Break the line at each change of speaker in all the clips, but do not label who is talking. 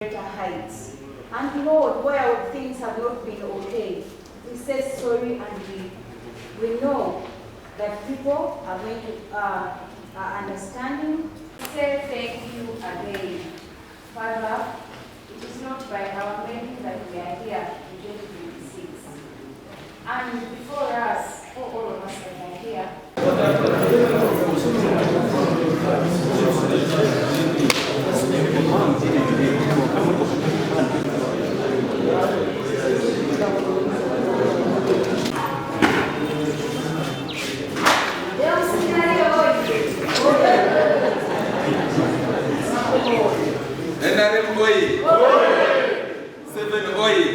Greater heights. And Lord, where things have not been okay, we say sorry and we, we know that people are going to uh, are understanding. Say thank you again. Father, it is not by our making that we are here in 2026. And before us, for all of us that are here,
NRM oye! Museveni oye!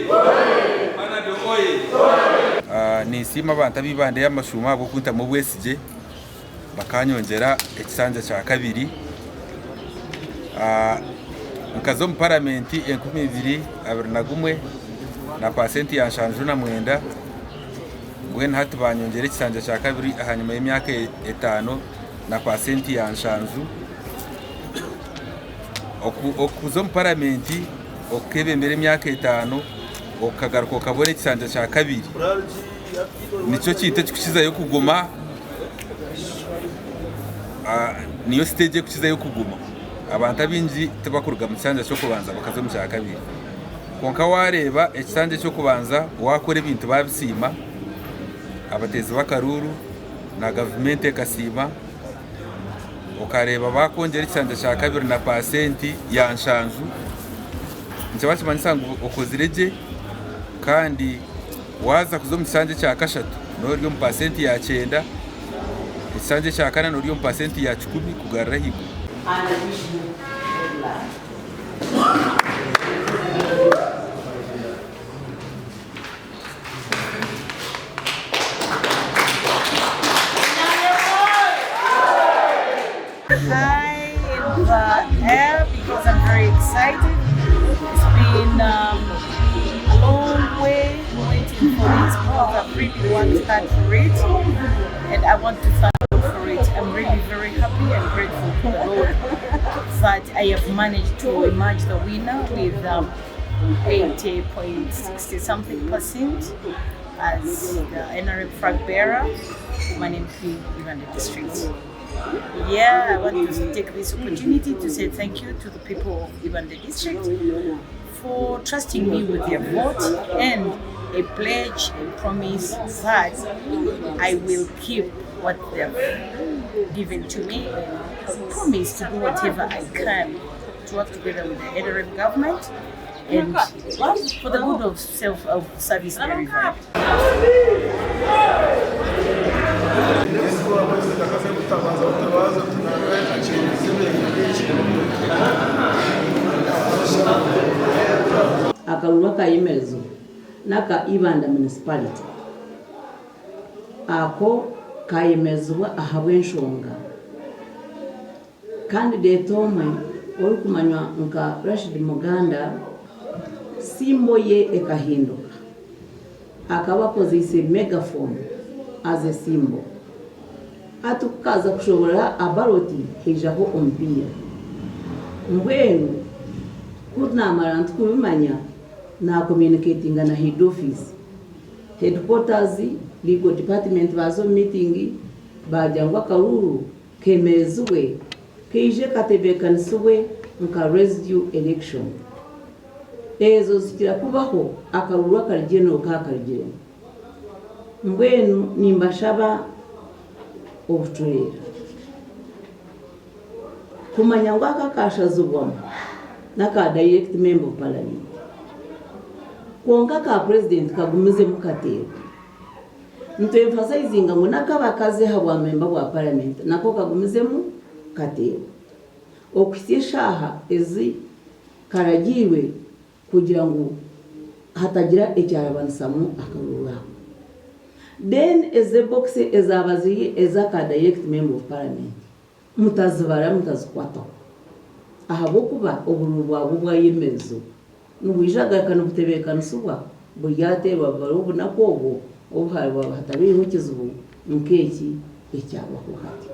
Panado oye! Ninsiima abantu ab'eibanda ey'amashuuma ahabw'okuntamu obwesigye bakanyongyera ekisanja kya kabiri. Nkaza omu paramenti 2021 na paasenti ya 79 mbwenu hati banyongyera ekisanja kya kabiri ahanyima y'emyaka etaano na paasenti ya 70. Okuza omu paramenti okebembera emyaka etaano okagaruka okabona ekisanja kya kabiri nikyo kintu ekikukizayo kuguma, niyo siteegi ekukizayo kuguma. Abantu abaingi tibakuruga mu kisanja ky'okubanza bakaza omu kya kabiri. Kwonka waareeba ekisanja eky'okubanza waakora ebintu baabisiima, abateezi b'akaruuru na gavumenti ekasiima, okareeba baakwongyera ekisanja kya kabiri na paasenti ya nshanju, nikiba nikimanyisa ngu okozire gye kandi waaza kuza omu kisanja ekya kashatu nooba ori omu paasenti ya kyenda, ekisanja ekya kana nooba ori omu paasenti ya kikumi kugarura ahaiguru.
And I wish you good luck.
I am here because I'm very excited. It's been a long way waiting for this because I've really worked hard for it and I want to thank God for it. I'm really very happy and grateful to the Lord that I have managed to emerge the winner with 80.60 something percent as the NRM flag bearer, Woman MP, Ibanda District. Yeah, I want to take this opportunity to say thank you to the people of Ibanda District for trusting me with their vote and a pledge and promise that I will keep what they've given to me and promise to do whatever I can to work together with the NRM government and for the good of self of service delivery.
Akaruru akayemerezibwa n'aka Ibanda Municipality. Ako kayemerezibwa ahabw'enshonga. Kandidate omwe orikumanywa nka Rashid Muganda symbol ye ekahinduka. Akaba akozeise megaphone as a symbol. Hati kukaza kushoborora aha ballot haijaho omupiira. Mbwenu ku namara nti kubimanya na communicatinga na head office. Headquarters, legal department baaza omu meeting baagira ngu akaruuru kemerezibwe kaije katebeekanisibwe nka residue election. Ezo zikira kubaho akaruuru akarugire kaakarugiremu. Mbwenu nimbashaba obucureera kumanya ngu aka akashazibwamu n'aka direct member of parliament kwonka aka president kagumizemu kateerwe. Nitu emphasizinga ngu n'akabakazi aha bwa memba bwa paramenti nako kagumizemu kateebwa okuhitsya eshaaha ezi karagiirwe kugira ngu hatagira ekyarabanisamu akaruuru ako. Then ez'ebokisi ezaaba ziri ez'aka direct member of parliament Mutazibara, mutazikwataho, ahabw'okuba obururu bwabwo bwayemerezibwa. Nibwija kugaruka nibutebeekanisibwa, buryateerwa bubare obunaku obwo obu hariba hatabaireho kizibu nk'eki ekyabaho hati.